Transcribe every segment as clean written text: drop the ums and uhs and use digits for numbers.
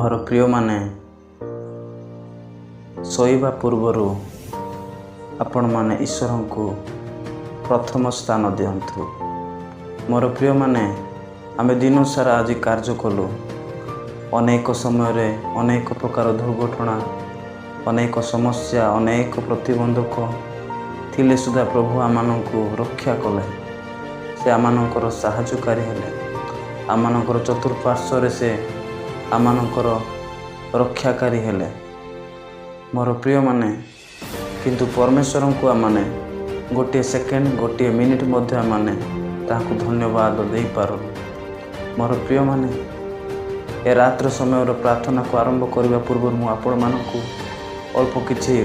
ମୋର ପ୍ରିୟମାନେ, ଶୋଇବା ପୂର୍ବରୁ ଆପଣମାନେ ଈଶ୍ୱରଙ୍କୁ ପ୍ରଥମ ସ୍ଥାନ ଦିଅନ୍ତୁ। ମୋର ପ୍ରିୟମାନେ, ଆମେ ଦିନସାରା ଆଜି କାର୍ଯ୍ୟ କଲୁ। ଅନେକ ସମୟରେ ଅନେକ ପ୍ରକାର ଦୁର୍ଘଟଣା, ଅନେକ ସମସ୍ୟା, ଅନେକ ପ୍ରତିବନ୍ଧକ ଥିଲେ ସୁଦ୍ଧା ପ୍ରଭୁ ଆମମାନଙ୍କୁ ରକ୍ଷା କଲେ। ସେ ଆମମାନଙ୍କର ସାହାଯ୍ୟକାରୀ ହେଲେ। ଆମମାନଙ୍କର ଚତୁଃପାର୍ଶ୍ୱରେ ସେ ଆମମାନଙ୍କର ରକ୍ଷାକାରୀ ହେଲେ। ମୋର ପ୍ରିୟମାନେ, କିନ୍ତୁ ପରମେଶ୍ୱରଙ୍କୁ ଆମମାନେ ଗୋଟିଏ ସେକେଣ୍ଡ, ଗୋଟିଏ ମିନିଟ୍ ମଧ୍ୟ ଆମମାନେ ତାହାକୁ ଧନ୍ୟବାଦ ଦେଇପାରୁନୁ। ମୋର ପ୍ରିୟମାନେ, ଏ ରାତ୍ର ସମୟର ପ୍ରାର୍ଥନାକୁ ଆରମ୍ଭ କରିବା ପୂର୍ବରୁ ମୁଁ ଆପଣମାନଙ୍କୁ ଅଳ୍ପ କିଛି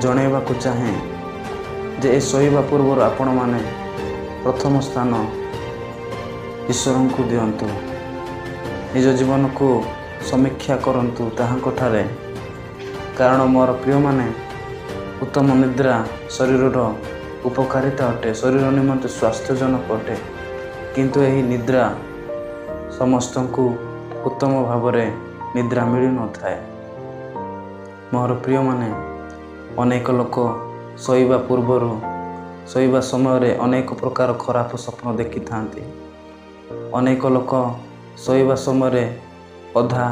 ଜଣାଇବାକୁ ଚାହେଁ ଯେ ଏ ଶୋଇବା ପୂର୍ବରୁ ଆପଣମାନେ ପ୍ରଥମ ସ୍ଥାନ ଈଶ୍ୱରଙ୍କୁ ଦିଅନ୍ତୁ। ନିଜ ଜୀବନକୁ ସମୀକ୍ଷା କରନ୍ତୁ ତାହାଙ୍କଠାରେ। କାରଣ ମୋର ପ୍ରିୟମାନେ, ଉତ୍ତମ ନିଦ୍ରା ଶରୀରର ଉପକାରିତା ଅଟେ, ଶରୀର ନିମନ୍ତେ ସ୍ୱାସ୍ଥ୍ୟଜନକ ଅଟେ। କିନ୍ତୁ ଏହି ନିଦ୍ରା ସମସ୍ତଙ୍କୁ ଉତ୍ତମ ଭାବରେ ନିଦ୍ରା ମିଳିନଥାଏ। ମୋର ପ୍ରିୟମାନେ, ଅନେକ ଲୋକ ଶୋଇବା ପୂର୍ବରୁ, ଶୋଇବା ସମୟରେ ଅନେକ ପ୍ରକାର ଖରାପ ସ୍ୱପ୍ନ ଦେଖିଥାନ୍ତି। ଅନେକ ଲୋକ ଶୋଇବା ସମୟରେ ଅଧା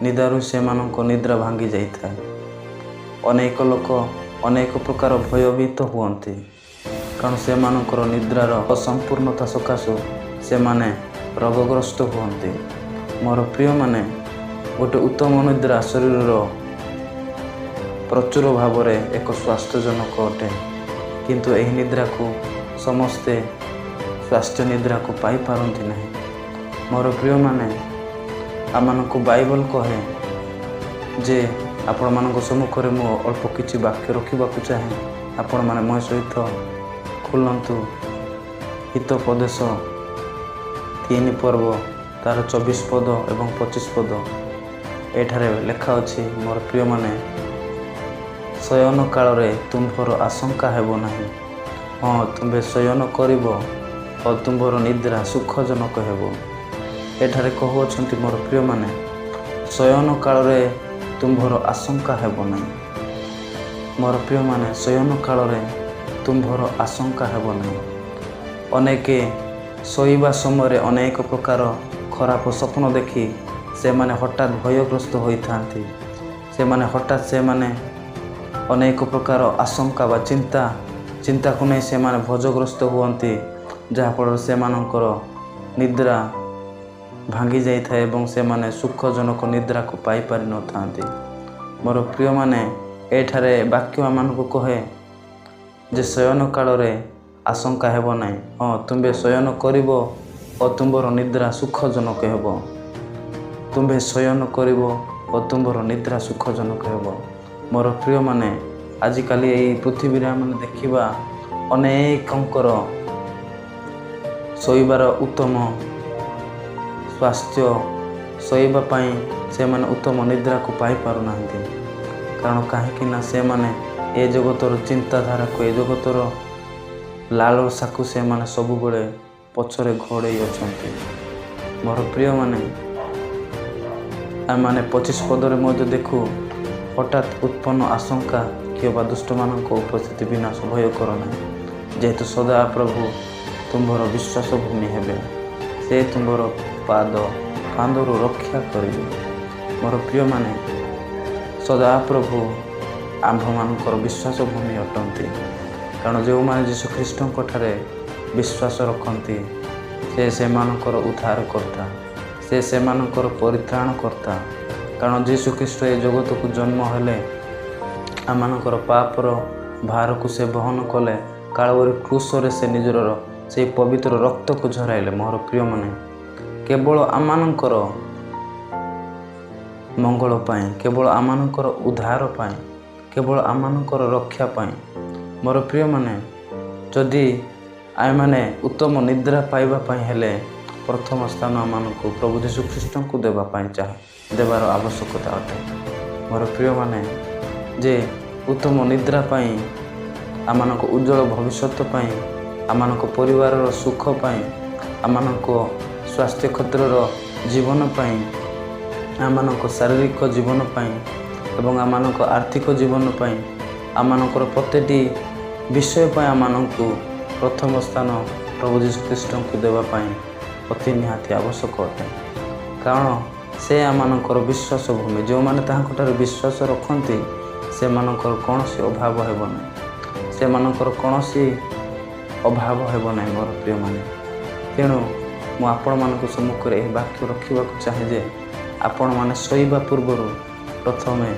ନିଦାରୁ ସେମାନଙ୍କ ନିଦ୍ରା ଭାଙ୍ଗି ଯାଇଥାଏ। ଅନେକ ଲୋକ ଅନେକ ପ୍ରକାର ଭୟଭୀତ ହୁଅନ୍ତି, କାରଣ ସେମାନଙ୍କର ନିଦ୍ରାର ଅସମ୍ପୂର୍ଣ୍ଣତା ସକାଶୁ ସେମାନେ ରୋଗଗ୍ରସ୍ତ ହୁଅନ୍ତି। ମୋର ପ୍ରିୟମାନେ, ଗୋଟେ ଉତ୍ତମ ନିଦ୍ରା ଶରୀରର ପ୍ରଚୁର ଭାବରେ ଏକ ସ୍ୱାସ୍ଥ୍ୟଜନକ ଅଟେ। କିନ୍ତୁ ଏହି ନିଦ୍ରାକୁ ସମସ୍ତେ ସ୍ୱାସ୍ଥ୍ୟ ନିଦ୍ରାକୁ ପାଇପାରନ୍ତି ନାହିଁ। ମୋର ପ୍ରିୟମାନେ, ଆମମାନଙ୍କୁ ବାଇବଲ କହେ ଯେ ଆପଣମାନଙ୍କ ସମ୍ମୁଖରେ ମୁଁ ଅଳ୍ପ କିଛି ବାକ୍ୟ ରଖିବାକୁ ଚାହେଁ। ଆପଣମାନେ ମୋ ସହିତ ଖୋଲନ୍ତୁ ହିତୋପଦେଶ 3 ପର୍ବ, ତାର 24 ପଦ ଏବଂ 25 ପଦ। ଏଠାରେ ଲେଖା ଅଛି, ମୋର ପ୍ରିୟମାନେ, ଶୟନ କାଳରେ ତୁମ୍ଭର ଆଶଙ୍କା ହେବ ନାହିଁ। ହଁ, ତୁମ୍ଭେ ଶୟନ କରିବ ଓ ତୁମ୍ଭର ନିଦ୍ରା ସୁଖଜନକ ହେବ। ଏଠାରେ କହୁଅଛନ୍ତି, ମୋର ପ୍ରିୟମାନେ, ଶୟନ କାଳରେ ତୁମ୍ଭର ଆଶଙ୍କା ହେବ ନାହିଁ। ମୋର ପ୍ରିୟମାନେ, ଶୟନ କାଳରେ ତୁମ୍ଭର ଆଶଙ୍କା ହେବ ନାହିଁ। ଅନେକ ଶୋଇବା ସମୟରେ ଅନେକ ପ୍ରକାର ଖରାପ ସ୍ୱପ୍ନ ଦେଖି ସେମାନେ ହଠାତ୍ ଭୟଗ୍ରସ୍ତ ହୋଇଥାନ୍ତି। ସେମାନେ ହଠାତ୍ ସେମାନେ ଅନେକ ପ୍ରକାର ଆଶଙ୍କା ବା ଚିନ୍ତାକୁ ନେଇ ସେମାନେ ଭୟଗ୍ରସ୍ତ ହୁଅନ୍ତି, ଯାହାଫଳରେ ସେମାନଙ୍କର ନିଦ୍ରା ଭାଙ୍ଗି ଯାଇଥାଏ ଏବଂ ସେମାନେ ସୁଖଜନକ ନିଦ୍ରାକୁ ପାଇପାରିନଥାନ୍ତି। ମୋର ପ୍ରିୟମାନେ, ଏଠାରେ ବାକ୍ୟ ଆମମାନଙ୍କୁ କହେ ଯେ ଶୟନ କାଳରେ ଆଶଙ୍କା ହେବ ନାହିଁ। ହଁ, ତୁମ୍ଭେ ଶୟନ କରିବ ଓ ତୁମ୍ଭର ନିଦ୍ରା ସୁଖଜନକ ହେବ। ତୁମ୍ଭେ ଶୟନ କରିବ ଓ ତୁମ୍ଭର ନିଦ୍ରା ସୁଖଜନକ ହେବ। ମୋର ପ୍ରିୟମାନେ, ଆଜିକାଲି ଏଇ ପୃଥିବୀରେ ଆମେ ଦେଖିବା ଅନେକଙ୍କର ଶୋଇବାର ଉତ୍ତମ ସ୍ୱାସ୍ଥ୍ୟ, ଶୋଇବା ପାଇଁ ସେମାନେ ଉତ୍ତମ ନିଦ୍ରାକୁ ପାଇପାରୁନାହାନ୍ତି। କାରଣ କାହିଁକି ନା ସେମାନେ ଏ ଜଗତର ଚିନ୍ତାଧାରାକୁ, ଏ ଜଗତର ଲାଳସାକୁ ସେମାନେ ସବୁବେଳେ ପଛରେ ଘୋଡ଼େଇ ଅଛନ୍ତି। ମୋର ପ୍ରିୟମାନେ, ଆମେମାନେ 25 ପଦରେ ମଧ୍ୟ ଦେଖୁ, ହଠାତ୍ ଉତ୍ପନ୍ନ ଆଶଙ୍କା କିମ୍ବା ଦୁଷ୍ଟମାନଙ୍କ ଉପସ୍ଥିତି ବିନାଶ ଭୟ କର ନାହିଁ, ଯେହେତୁ ସଦାପ୍ରଭୁ ତୁମ୍ଭର ବିଶ୍ୱାସ ଭୂମି ହେବେ। ସେ ତୁମ୍ଭର ପାଦ ଫାନ୍ଦରୁ ରକ୍ଷା କରିବେ। ମୋର ପ୍ରିୟମାନେ, ସଦାପ୍ରଭୁ ଆମ୍ଭମାନଙ୍କର ବିଶ୍ୱାସ ଭୂମି ଅଟନ୍ତି। କାରଣ ଯେଉଁମାନେ ଯୀଶୁଖ୍ରୀଷ୍ଟଙ୍କ ଠାରେ ବିଶ୍ୱାସ ରଖନ୍ତି, ସେ ସେମାନଙ୍କର ଉଦ୍ଧାରକର୍ତ୍ତା, ସେ ସେମାନଙ୍କର ପରିତ୍ରାଣକର୍ତ୍ତା। କାରଣ ଯୀଶୁଖ୍ରୀଷ୍ଟ ଏ ଜଗତକୁ ଜନ୍ମ ହେଲେ, ଆମମାନଙ୍କର ପାପର ଭାରକୁ ସେ ବହନ କଲେ। କାଳବରୀ କ୍ରୁଶରେ ସେ ନିଜର ସେଇ ପବିତ୍ର ରକ୍ତକୁ ଝରାଇଲେ। ମୋର ପ୍ରିୟମାନେ, କେବଳ ଆମମାନଙ୍କର ମଙ୍ଗଳ ପାଇଁ, କେବଳ ଆମମାନଙ୍କର ଉଦ୍ଧାର ପାଇଁ, କେବଳ ଆମମାନଙ୍କର ରକ୍ଷା ପାଇଁ। ମୋର ପ୍ରିୟମାନେ, ଯଦି ଆମେମାନେ ଉତ୍ତମ ନିଦ୍ରା ପାଇବା ପାଇଁ ହେଲେ ପ୍ରଥମ ସ୍ଥାନ ଆମମାନଙ୍କୁ ପ୍ରଭୁ ଯୀଶୁଖ୍ରୀଷ୍ଟଙ୍କୁ ଦେବା ପାଇଁ ଚାହେଁ, ଦେବାର ଆବଶ୍ୟକତା ଅଟେ। ମୋର ପ୍ରିୟମାନେ, ଯେ ଉତ୍ତମ ନିଦ୍ରା ପାଇଁ, ଆମମାନଙ୍କ ଉଜ୍ଜଳ ଭବିଷ୍ୟତ ପାଇଁ, ଆମମାନଙ୍କ ପରିବାରର ସୁଖ ପାଇଁ, ଆମମାନଙ୍କ ସ୍ୱାସ୍ଥ୍ୟ କ୍ଷେତ୍ରର ଜୀବନ ପାଇଁ ଆମମାନଙ୍କ ଶାରୀରିକ ଜୀବନ ପାଇଁ ଏବଂ ଆମମାନଙ୍କ ଆର୍ଥିକ ଜୀବନ ପାଇଁ, ଆମମାନଙ୍କର ପ୍ରତିଟି ବିଷୟ ପାଇଁ ଆମମାନଙ୍କୁ ପ୍ରଥମ ସ୍ଥାନ ପ୍ରଭୁ ଯୀଶୁଖ୍ରୀଷ୍ଟଙ୍କୁ ଦେବା ପାଇଁ ଅତି ନିହାତି ଆବଶ୍ୟକ ଅଟେ। କାରଣ ସେ ଆମମାନଙ୍କର ବିଶ୍ୱାସ ଭୂମି। ଯେଉଁମାନେ ତାହାଙ୍କଠାରୁ ବିଶ୍ୱାସ ରଖନ୍ତି, ସେମାନଙ୍କର କୌଣସି ଅଭାବ ହେବ ନାହିଁ, ସେମାନଙ୍କର କୌଣସି ଅଭାବ ହେବ ନାହିଁ ମୋର ପ୍ରିୟମାନେ। ତେଣୁ ମୁଁ ଆପଣମାନଙ୍କ ସମ୍ମୁଖରେ ଏହି ବାକ୍ୟ ରଖିବାକୁ ଚାହେଁ ଯେ ଆପଣମାନେ ଶୋଇବା ପୂର୍ବରୁ ପ୍ରଥମେ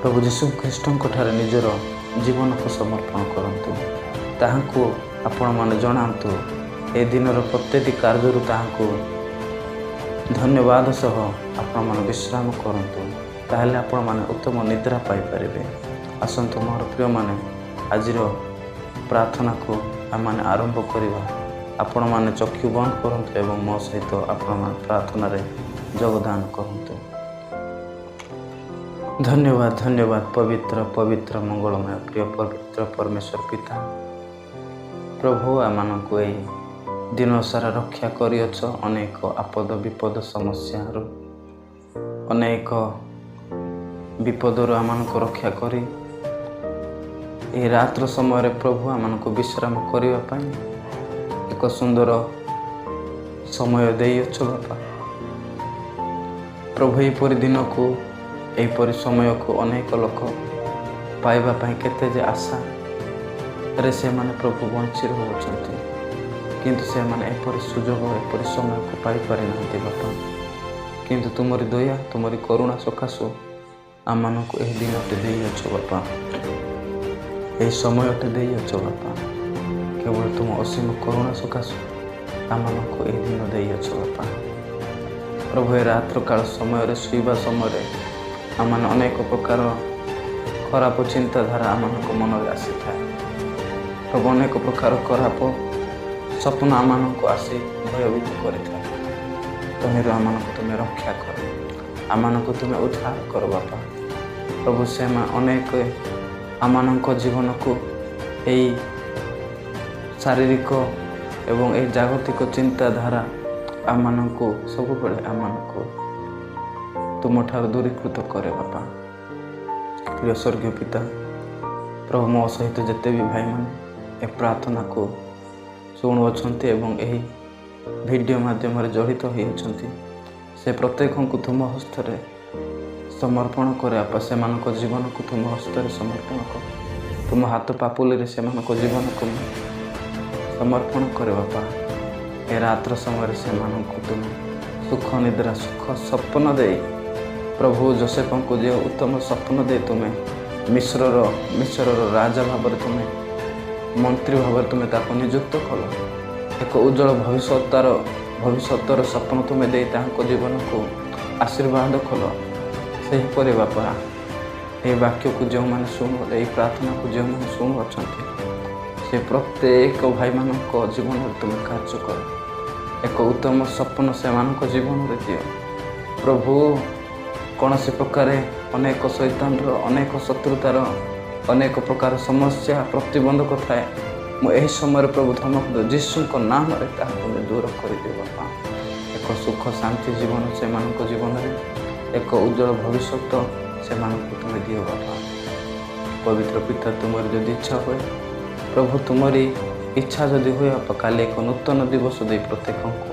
ପ୍ରଭୁ ଯୀଶୁଖ୍ରୀଷ୍ଟଙ୍କ ଠାରେ ନିଜର ଜୀବନକୁ ସମର୍ପଣ କରନ୍ତୁ। ତାହାଙ୍କୁ ଆପଣମାନେ ଜଣାନ୍ତୁ, ଏ ଦିନର ପ୍ରତ୍ୟେକଟି କାର୍ଯ୍ୟରୁ ତାହାଙ୍କୁ ଧନ୍ୟବାଦ ସହ ଆପଣମାନେ ବିଶ୍ରାମ କରନ୍ତୁ। ତାହେଲେ ଆପଣମାନେ ଉତ୍ତମ ନିଦ୍ରା ପାଇପାରିବେ। ଆସନ୍ତୁ ମୋର ପ୍ରିୟମାନେ, ଆଜିର ପ୍ରାର୍ଥନାକୁ ଆମମାନେ ଆରମ୍ଭ କରିବା। ଆପଣମାନେ ଚକ୍ଷୁ ବନ୍ଦ କରନ୍ତୁ ଏବଂ ମୋ ସହିତ ଆପଣମାନେ ପ୍ରାର୍ଥନାରେ ଯୋଗଦାନ କରନ୍ତୁ। ଧନ୍ୟବାଦ, ଧନ୍ୟବାଦ, ପବିତ୍ର ପବିତ୍ର ମଙ୍ଗଳମୟ ପ୍ରିୟ ପବିତ୍ର ପରମେଶ୍ୱର ପିତା ପ୍ରଭୁ, ଆମମାନଙ୍କୁ ଏହି ଦିନ ସାରା ରକ୍ଷା କରିଅଛ ଅନେକ ଆପଦ ବିପଦ ସମସ୍ୟାରୁ, ଅନେକ ବିପଦରୁ ଆମମାନଙ୍କୁ ରକ୍ଷା କରି ଏହି ରାତ୍ର ସମୟରେ ପ୍ରଭୁ ଆମମାନଙ୍କୁ ବିଶ୍ରାମ କରିବା ପାଇଁ ଏକ ସୁନ୍ଦର ସମୟ ଦେଇଅଛ ବାପା। ପ୍ରଭୁ, ଏହିପରି ଦିନକୁ, ଏହିପରି ସମୟକୁ ଅନେକ ଲୋକ ପାଇବା ପାଇଁ କେତେ ଯେ ଆଶାରେ ସେମାନେ ପ୍ରଭୁ ବଞ୍ଚି ରହୁଅଛନ୍ତି, କିନ୍ତୁ ସେମାନେ ଏପରି ସୁଯୋଗ, ଏପରି ସମୟକୁ ପାଇପାରିନାହାନ୍ତି ବାପା। କିନ୍ତୁ ତୁମରି ଦୟା, ତୁମରି କରୁଣା ସକାଶୁ ଆମମାନଙ୍କୁ ଏହି ଦିନଟି ଦେଇଅଛ ବାପା, ଏହି ସମୟଟି ଦେଇଅଛ ବାପା। କେବଳ ତୁମ ଅସୀମ କରୁଣା ସକାଶୁ ଆମମାନଙ୍କୁ ଏହି ଦିନ ଦେଇଅଛ ବାପା। ପ୍ରଭୁ, ଏ ରାତ୍ରକାଳ ସମୟରେ, ଶୋଇବା ସମୟରେ ଆମମାନେ ଅନେକ ପ୍ରକାର ଖରାପ ଚିନ୍ତାଧାରା ଆମମାନଙ୍କ ମନରେ ଆସିଥାଏ। ପ୍ରଭୁ, ଅନେକ ପ୍ରକାର ଖରାପ ସ୍ୱପ୍ନ ଆମମାନଙ୍କୁ ଆସି ଭୟଭୀତ କରିଥାଏ। ତହିଁରୁ ଆମମାନଙ୍କୁ ତୁମେ ରକ୍ଷା କର, ଆମମାନଙ୍କୁ ତୁମେ ଉଦ୍ଧାର କର ବାପା। ପ୍ରଭୁ, ସେମାନେ ଅନେକ ଆମମାନଙ୍କ ଜୀବନକୁ ଏଇ ଶାରୀରିକ ଏବଂ ଏହି ଜାଗତିକ ଚିନ୍ତାଧାରା ଆମମାନଙ୍କୁ ସବୁବେଳେ ଆମମାନଙ୍କୁ ତୁମଠାରୁ ଦୂରୀକୃତ କରେ ବାପା। ପ୍ରିୟ ସ୍ୱର୍ଗୀୟ ପିତା ପ୍ରଭୁ, ମୋ ସହିତ ଯେତେ ବି ଭାଇମାନେ ଏ ପ୍ରାର୍ଥନାକୁ ଶୁଣୁଅଛନ୍ତି ଏବଂ ଏହି ଭିଡ଼ିଓ ମାଧ୍ୟମରେ ଜଡ଼ିତ ହୋଇଅଛନ୍ତି, ସେ ପ୍ରତ୍ୟେକଙ୍କୁ ତୁମ ହସ୍ତରେ ସମର୍ପଣ କରେ ବାପା। ସେମାନଙ୍କ ଜୀବନକୁ ତୁମ ହସ୍ତରେ ସମର୍ପଣ କର। ତୁମ ହାତ ପାପୁଲିରେ ସେମାନଙ୍କ ଜୀବନକୁ ସମର୍ପଣ କରେ ବାପା। ଏ ରାତ୍ର ସମୟରେ ସେମାନଙ୍କୁ ତୁମେ ସୁଖ ନିଦ୍ରା, ସୁଖ ସ୍ୱପ୍ନ ଦେଇ, ପ୍ରଭୁ, ଯୋସେଫଙ୍କୁ ଯେଉଁ ଉତ୍ତମ ସ୍ୱପ୍ନ ଦେଇ ତୁମେ ମିଶ୍ରର ରାଜା ଭାବରେ, ତୁମେ ମନ୍ତ୍ରୀ ଭାବରେ ତୁମେ ତାକୁ ନିଯୁକ୍ତ କଲ, ଏକ ଉଜ୍ଜଳ ଭବିଷ୍ୟତର ସ୍ୱପ୍ନ ତୁମେ ଦେଇ ତାଙ୍କ ଜୀବନକୁ ଆଶୀର୍ବାଦ କଲ, ସେହିପରି ବାପା, ଏହି ବାକ୍ୟକୁ ଯେଉଁମାନେ ଶୁଣୁ, ଏହି ପ୍ରାର୍ଥନାକୁ ଯେଉଁମାନେ ଶୁଣୁଅଛନ୍ତି, ସେ ପ୍ରତ୍ୟେକ ଭାଇମାନଙ୍କ ଜୀବନରେ ତୁମେ କାର୍ଯ୍ୟ କର। ଏକ ଉତ୍ତମ ସ୍ୱପ୍ନ ସେମାନଙ୍କ ଜୀବନରେ ଦିଅ ପ୍ରଭୁ। କୌଣସି ପ୍ରକାରେ ଅନେକ ଶୈତାନର, ଅନେକ ଶତ୍ରୁତାର ଅନେକ ପ୍ରକାର ସମସ୍ୟା ପ୍ରତିବନ୍ଧକ ଥାଏ। ମୁଁ ଏହି ସମୟରେ ପ୍ରଭୁ ଧମକ ଦିଅ, ଯୀଶୁଙ୍କ ନାମରେ ତାହାକୁ ତୁମେ ଦୂର କରିଦିଅ ବାପା। ଏକ ସୁଖ ଶାନ୍ତି ଜୀବନ ସେମାନଙ୍କ ଜୀବନରେ, ଏକ ଉଜ୍ଜଳ ଭବିଷ୍ୟତ ସେମାନଙ୍କୁ ତୁମେ ଦିଅ ବାପା। ପବିତ୍ର ପିତା, ତୁମର ଯଦି ଇଚ୍ଛା ହୁଏ ପ୍ରଭୁ, ତୁମରି ଇଚ୍ଛା ଯଦି ହୁଏ ବାପା, କାଲି ଏକ ନୂତନ ଦିବସ ଦେଇ, ପ୍ରତ୍ୟେକଙ୍କୁ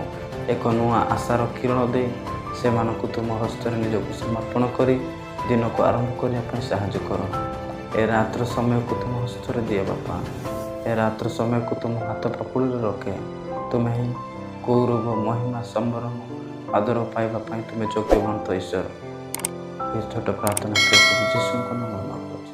ଏକ ନୂଆ ଆଶାର କିରଣ ଦେଇ, ସେମାନଙ୍କୁ ତୁମ ହସ୍ତରେ ନିଜକୁ ସମର୍ପଣ କରି ଦିନକୁ ଆରମ୍ଭ କରିବା ପାଇଁ ସାହାଯ୍ୟ କର। ଏ ରାତ୍ର ସମୟକୁ ତୁମ ହସ୍ତରେ ଦିଅ ବାପା। ଏ ରାତ୍ର ସମୟକୁ ତୁମ ହାତ ପାପୁଲିରେ ରଖେ। ତୁମେ ହିଁ ଗୌରବ, ମହିମା, ସମ୍ଭ୍ରମ, ଆଦର ପାଇବା ପାଇଁ ତୁମେ ଯୋଗ୍ୟବନ୍ତ ଈଶ୍ୱର। ଏ ଛୋଟ ପ୍ରାର୍ଥନା ପ୍ରଭୁ ଯୀଶୁଙ୍କ ନାମରେ ମାଗୁଅଛି।